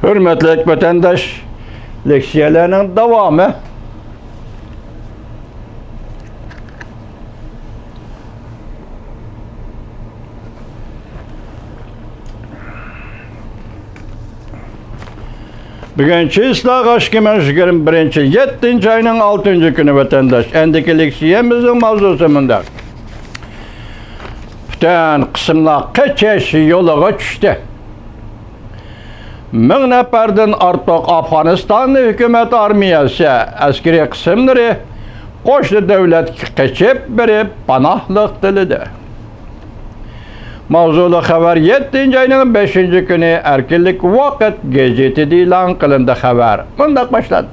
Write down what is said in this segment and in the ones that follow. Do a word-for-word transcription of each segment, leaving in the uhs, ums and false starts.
ھۆرمەتلىك ۋەتەنداش، لېكسىيەلەرنىڭ داۋامى. بۈگۈن چىسلاغا ئىككى مىڭ يىگىرمە بىرىنچى يىل يەتتىنچى ئاينىڭ ئالتىنچى كۈنى، ۋەتەنداش. ئەندىكى لېكسىيەمىزنىڭ ماۋزۇسى مۇنداق. پۈتۈن قىسىملار قېچىش يولىغا چۈشتى. مىڭ نەپەردىن ئارتۇق ئافغانىستان ھۆكۈمەت ئارمىيەسى ئەسكىرىي قىسىملىرى قوشنا دۆلەتكە قېچىپ بېرىپ پاناھلىق تىلىدى. ماۋزۇلۇق خەۋەر يەتتىنچى ئاينىڭ بەشىنچى كۈنى ئەركىنلىك ۋاقىت گېزىتىدە ئېلان قىلىندى. خەۋەر مۇنداق باشلاندى.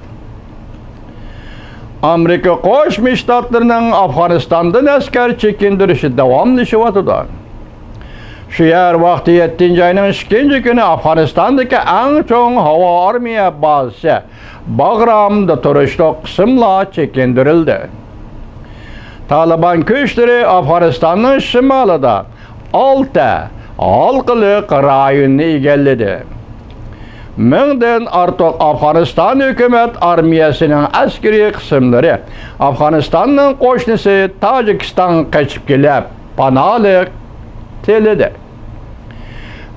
ئامېرىكا قوشما شتاتلىرىنىڭ ئافغانىستاندىن ئەسكەر چېكىندۈرۈشى داۋاملىشىۋاتىدۇ. شۇ يەر ۋاقتى يەتتىنچى ئاينىڭ ئىككىنچى كۈنى ئافغانىستاندىكى ئەڭ چوڭ ھاۋا ئارمىيە بازىسى باغرامدا تۇرۇشلۇق قىسىملار چېكىندۈرۈلدى. تالىبان كۈچلىرى ئافغانىستاننىڭ شىمالىدا ئالتە ھالقىلىق رايوننى ئىگىلىدى. مىڭدىن ئارتۇق ئافغانىستان ھۆكۈمەت ئارمىيەسىنىڭ ئەسكىرىي قىسىملىرى ئافغانىستاننىڭ قوشنىسى تاجىكىستانغا قېچىپ كېلىپ، پاناھلىق تىلىدى.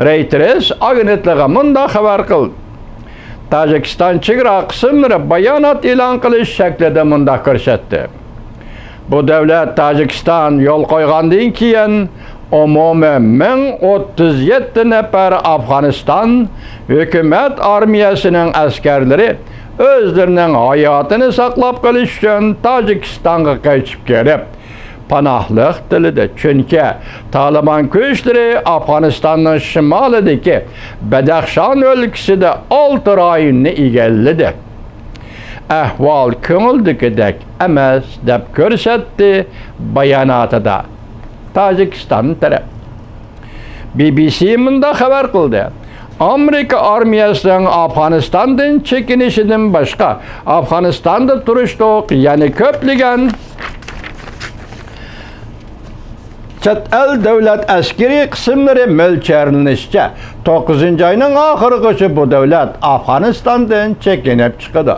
رەيتېرس ئاگېنتلىقى مۇنداق خەۋەر قىلدى. تاجىكىستان چېگرا قىسىملىرى بايانات ئېلان قىلىش شەكلىدە مۇنداق كۆرسەتتى. بۇ دۆلەت تاجىكىستان يول قويغاندىن كېيىن، ئومۇمىي مىڭ ئوتتۇز يەتتە نەپەر ئافغانىستان ھۆكۈمەت ئارمىيەسىنىڭ ئەسكەرلىرى ئۆزلىرىنىڭ ھاياتىنى ساقلاپ قېلىش ئۈچۈن تاجىكىستانغا قېچىپ كىرىپ، پاناھلىق تىلىدى. چۈنكى تالىبان كۈچلىرى ئافغانىستاننىڭ شىمالىدىكى بەدەخشان ئۆلكىسىدە ئالتە رايوننى ئىگىلىدى. ئەھۋال كۆڭۈلدىكىدەك ئەمەس، دەپ كۆرسەتتى باياناتىدا تاجىكىستان تەرەپ. بى بى سى مۇنداق خەۋەر قىلدى. ئامېرىكا ئارمىيەسىنىڭ ئافغانىستاندىن چېكىنىشىدىن باشقا، ئافغانىستاندا تۇرۇشلۇق يەنە كۆپلىگەن چەت ئەل دۆلەت ئەسكىرىي قىسىملىرى، مۆلچەرلىنىشىچە، توققۇزىنچى ئاينىڭ ئاخىرىغىچە بۇ دۆلەت ئافغانىستاندىن چېكىنىپ چىقىدۇ.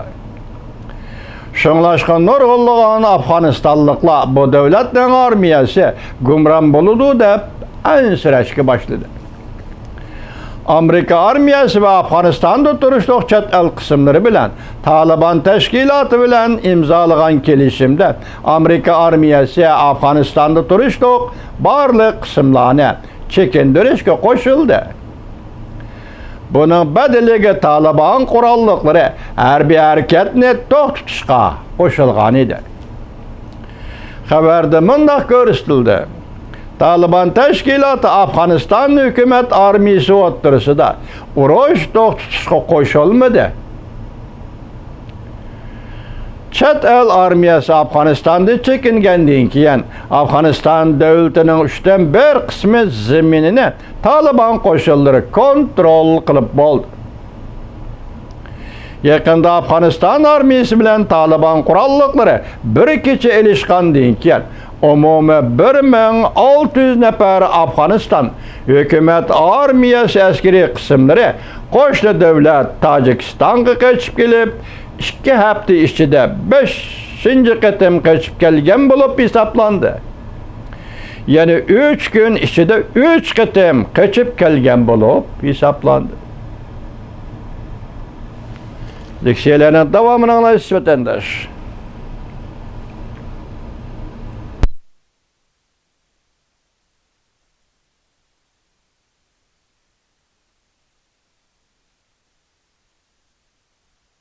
شۇڭلاشقا نۇرغۇنلىغان ئافغانىستانلىقلار بۇ دۆلەتنىڭ ئارمىيەسى گۇمران بولىدۇ دەپ ئەنسىرەشكە باشلىدى. ئامېرىكا ئارمىيەسى ۋە ئافغانىستاندا تۇرۇشلۇق چەت ئەل قىسىملىرى بىلەن تالىبان تەشكىلاتى بىلەن ئىمزالىغان كېلىشىمدە ئامېرىكا ئارمىيەسى ئافغانىستاندا تۇرۇشلۇق بارلىق قىسىملارنى چېكىندۈرۈشكە قوشۇلدى. بۇنىڭ بەدىلىگە تالىبان قوراللىقلىرى ھەربىي ھەرىكەتنى توختىتىشقا قوشۇلغان ئىدى. خەۋەردە مۇنداق كۆرسىتىلدى: تالىبان تەشكىلاتى ئافغانىستان ھۆكۈمەت ئارمىيىسى ئوتتۇرىسىدا ئۇرۇش توختىتىشقا قوشۇلمىدى. چەت ئەل ئارمىيەسى ئافغانىستاندىن چېكىنگەندىن كېيىن، ئافغانىستان دۆلىتىنىڭ ئۈچتىن بىر قىسمى زېمىنىنى تالىبان قوشۇنلىرى كونترول قىلىپ بولدى. يېقىندا ئافغانىستان ئارمىيىسى بىلەن تالىبان قوراللىقلىرى بىر كېچە ئېلىشقاندىن كېيىن، ئومۇمىي بىر مىڭ ئالتە يۈز نەپەر ئافغانىستان ھۆكۈمەت ئارمىيەسى ئەسكىرىي قىسىملىرى قوشنا دۆلەت تاجىكىستانغا قېچىپ كېلىپ، ئىككى ھەپتە ئىچىدە بەشىنچى قېتىم قېچىپ كەلگەن بولۇپ ھېسابلاندى. يەنى ئۈچ كۈن ئىچىدە ئۈچ قېتىم قېچىپ كەلگەن بولۇپ ھېسابلاندى. لېكسىيەلەرنىڭ داۋامىنى ئاڭلايسىز، ۋەتەنداش.